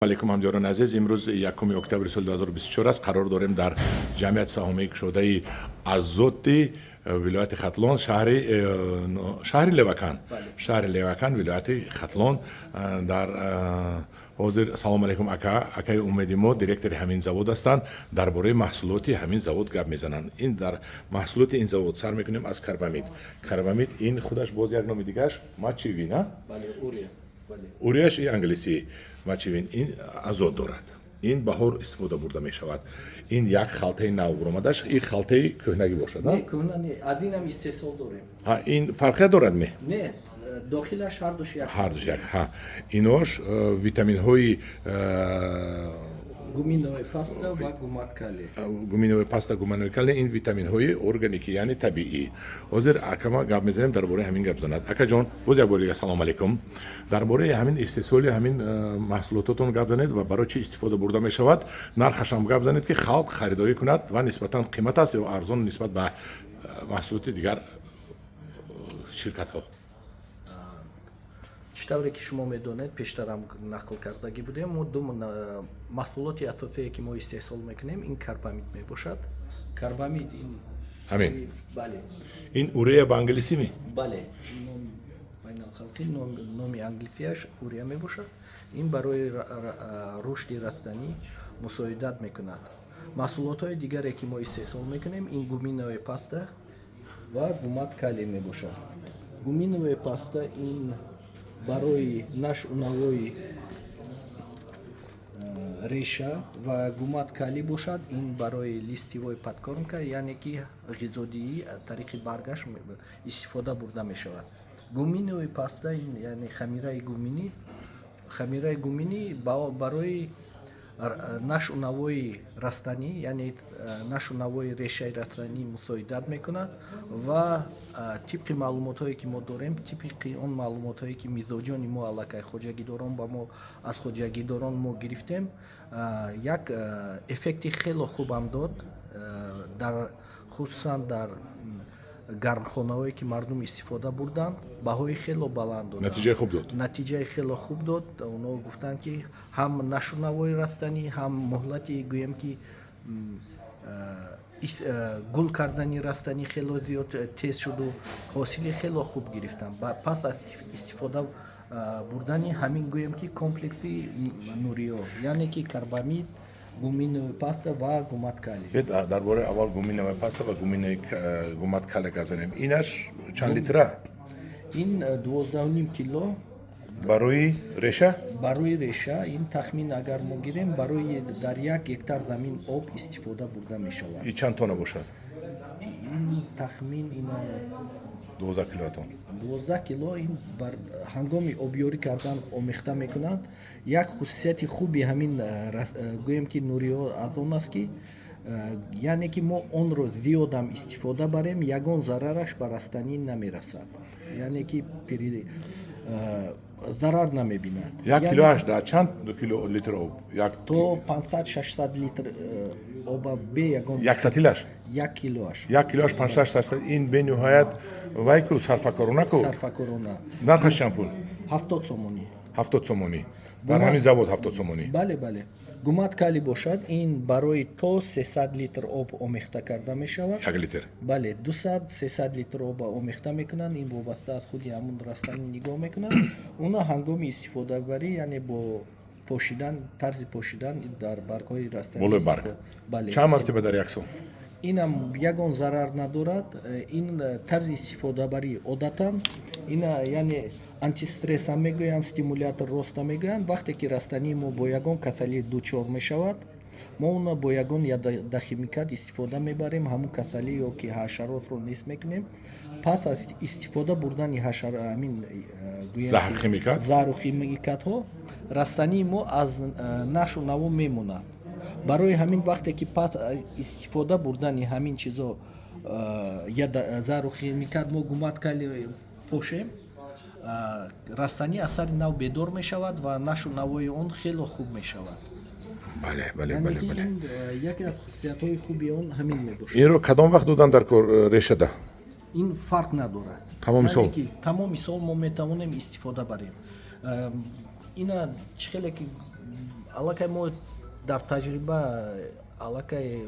Алейкум, ҳамдиёрони азиз! Имрӯз 1 октябри соли 2024 аст. Қарор дорем дар ҷамъияти саҳомии кушодаи Азоти вилояти Хатлон, шаҳри Левакан, шаҳри Левакан, вилояти Хатлон. Дар ҳозир, салом алейкум, ака. Акаи Умеди мо директори ҳамин завод ҳастанд. Дар бораи маҳсулоти ҳамин завод гап мезананд. Ин дар маҳсулоти ин завод сар мекунем аз карбамид. Карбамид ин худаш боз як номи дигааш мочевина. Урияш и англисӣ, мочевина. Ин азот дорад. Ин баҳор истифода бурда мешавад. Ин як халтаи нав буромадаш, ин халтаи кӯҳнагӣ бошад. Аз инам истеҳсол дорем. Ин фарқият дорад ме? Не, дохилаш ҳардуш як. Ҳардуш як. Ҳа, инош витаминҳои. Гуминовая паста ва гумат калий. Гуминовая паста, гуминовая калий. Ин витаминҳои органикӣ, яъне табиӣ. Ҳозир акама гап мезанем, дар бораи ҳамин гап занад. Акаҷон, боз як бори дига салом алейкум. Дар бораи ҳамин истеҳсоли ҳамин маҳсулототон гап занед ва барои чӣ истифода бурда мешавад, нархашам гап занед, ки халқ харидорӣ кунад ва нисбатан қимат аст ё арзон нисбат ба маҳсулоти дигар ширкатҳо? Чӣ тавре ки шумо медонед, пештарам нақл кардагӣ будем, мо ду маҳсулоти асосие, ки мо истеҳсол мекунем, ин карбамид мебошад. Карбамид ин Ҳамин. Бале. Ин урея ба англисӣ ми? Бале, байналхалқӣ номи англисияш урия мебошад. Ин барои рушди растанӣ мусоидат мекунад. Маҳсулотҳои дигаре, ки мо истеҳсол мекунем, ин гуминовая паста ва гумат калий мебошад. Гуминовая паста ин барои нашъунавои реша ва гумат калий бошад, ин барои листьевой подкормка, яъне ки ғизодиҳӣ тариқи баргаш истифода бурда мешавад. Гуминовая паста ин яъне хамираи гуминӣ. Хамираи гуминӣ барои нашъунавои растанӣ, яъне нашъунавои решаи растанӣ мусоидат мекунад ва тибқи маълумотҳое, ки мо дорем, тибқи он маълумотҳое, ки мизоҷони мо, аллакай хоҷагидорон ба мо, аз хоҷагидорон мо гирифтем, як эффекти хело хубам дод, дар хусусан дар гармхонаҳое, ки мардум истифода бурданд, баҳои хело баланд доданд. Натиҷаи хуб дод. Натиҷаи хело хуб дод. Онҳо гуфтанд, ки ҳам нашъунавои растанӣ, ҳам муҳлати, гӯем ки, гул кардани растанӣ хело зиёд тез шуду ҳосили хело хуб гирифтанд пас аз истифода бурдани ҳамин, гӯем ки, комплекси нуриҳо, яъне ки карбамид, гуминовая паста ва гумат калий. Дар бораи аввал гуминовая паста ва гумат калий гап занем. Инаш чанд литра? Ин 12,5 кило. Барои реша? Барои реша. Ин тахмин агар мо гирем, барои дар 1 гектар замин об истифода бурда мешавад. И чанд тонна бошад? Ин тахмин ина 12 килотон. 12 кило. Ин бар ҳангоми обёрӣ кардан омехта мекунанд. Як хусусияти хуби ҳамин гӯем ки, нуриҳо аз он аст, ки яъне ки мо онро зиёдам истифода барем, ягон зарараш ба растанӣ намерасад, яъне ки зарар намебинад. 1 килоаш да чанд кило литр об? То 500-600 литр оба бе ягон. Як сатилаш? 1 килоаш. 1 килоаш 500-600. Ин бениҳоят вай ку, сарфакорона ку. Сарфакорона. Нархаш чанд пул? 70 сомонӣ. 70 сомонӣ. Дар ҳамин завод 70 сомонӣ? Бале. Гумат калий бошад, ин барои то 300 литр об омехта карда мешавад. 1 литр? Бале, 200, 300 литр об омехта мекунанд. Ин вобаста аз худи ҳамун растанӣ нигоҳ мекунанд. Уна ҳангоми истифодабарӣ, яъне бо пошидан, тарзи пошидан дар баргҳои растанӣ. Болои барг? Бале. Чанд мартиба дар як сол? Инам ягон зарар надорад. Ин тарзи истифодабарӣ одатан ина, яъне антистресс ам мегӯянд, стимулятор роста мегӯянд. Вақте ки растании мо бо ягон касалӣ дучор мешавад, мо уна бо ягон ядохимикат истифода мебарем, ҳамун касалӣ ё ки ҳашаротро нест мекунем. Пас аз истифода бурдани ҳамин заҳрхимикат. Заҳрухимикатҳо растании мо аз нашу наво мемонад. Барои ҳамин, вақте ки пас истифода бурдани ҳамин чизо, заҳрухимикат, мо гумат калий пошем, растанӣ аз сари нав бедор мешавад ва нашу навои он хело хуб мешавад. Бале, бале, бале, бале. Яке аз хусусиятҳои хуби он ҳамин мебошад. Инро кадом вақт додан дар кор решада? Ин фарқ надорад. Тамоми сол? Тамоми сол мо метавонем истифода барем. Ина чӣ хеле ки Аллакай мо дар таҷриба аллакай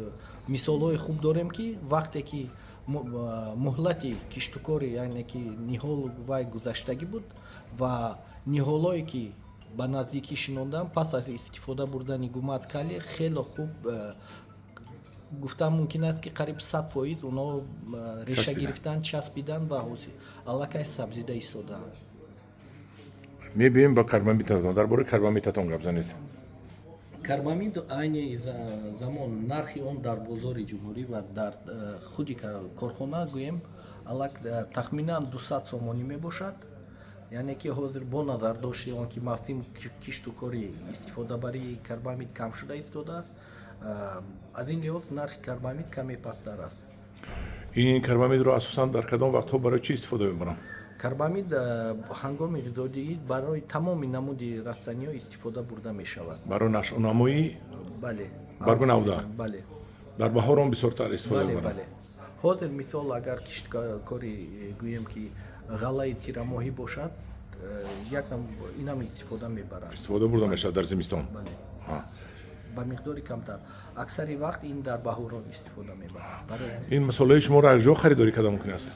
мисолҳои хуб дорем, ки вақте ки муҳлати киштукори, яъне ки ниҳол вай гузаштагӣ буд ва ниҳолое ки ба наздикӣ шинондан, пас аз истифода бурдани гумат калий хело хуб, гуфтан мумкин аст, ки қариб 100% онҳо реша Часпидан. гирифтан, часпидан ва ҳозир аллакай сабзида истодаанд. Мебием ба карбамидатон. Дар бораи карбамидатон гап занед. Карбамид айни замон нархи он дар бозори ҷумҳурӣ ва дар худи корхона, гӯем, аллак тахминан 200 сомонӣ мебошад. Яъне ки ҳозир бо назардошти он ки мавсими киштукори истифодабарии карбамид кам шуда истодааст, аз ин лиҳоз нархи карбамид каме пасттар аст. Ин карбамидро асосан дар кадом вақтҳо, барои чӣ истифода мебарам? Карбамид ҳангоми ғизодиҳӣ барои тамоми намуди растаниҳо истифода бурда мешавад. Барои нашъунамои Бале. баргу навда? Бале. Дар баҳор он бисёртар истифода Бале. мебарам? Бале, ҳозир, мисол, агар кишткори, гӯем ки, ғаллаи тирамоҳӣ бошад, як инам истифода мебаранд. Истифода бурда мешавад дар зимистон? Бале, ба миқдори камтар. Аксари вақт ин дар баҳорон истифода мебаранд. Барои Ин масолаи шуморо аз ҷо харидорӣ карда мумкин аст?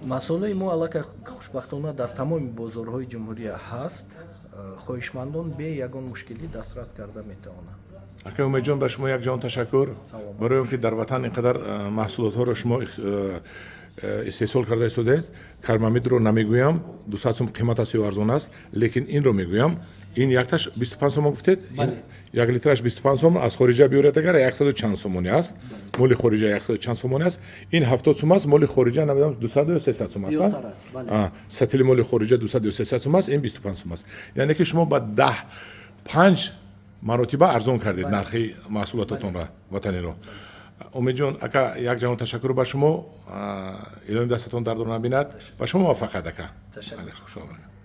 Масолаи мо аллакай хушбахтона дар тамоми бозорҳои ҷумҳурия ҳаст. Хоҳишмандон бе ягон мушкилӣ дастрас карда метавонанд. Акай Умедҷон, ба шумо як ҷаҳон ташаккур. Саломат. Барои он ки дар ватан ин қадар маҳсулотҳоро шумо истеҳсол карда истодаед. Карбамидро намегӯям, 200 сум қимат аст ё арзон аст, лекин инро мегӯям: ин якташ 25 сомон гуфтед? Бале. Як литраш 25 сомон. Аз хориҷа биёред агар, яксаду чанд сомонӣ аст. Моли хориҷа яксаду чанд сомонӣ аст. Ин 70 сум аст. Моли хориҷа намедонам, 200 ё 300 сум аст. Зиёдтар аст, бале. Сатили моли хориҷа 200 ё 300 сум аст, ин 25 сум аст. Яъне ки шумо ба 10 панҷ маротиба арзон кардед нархи маҳсулотатонро, ватаниро. Умедҷон ака, як ҷаҳон ташаккур ба шумо. Илоҳим дастатон дардро набинад. Ба шумо муваффақият, ака. Ташаккур. Хуш омадед.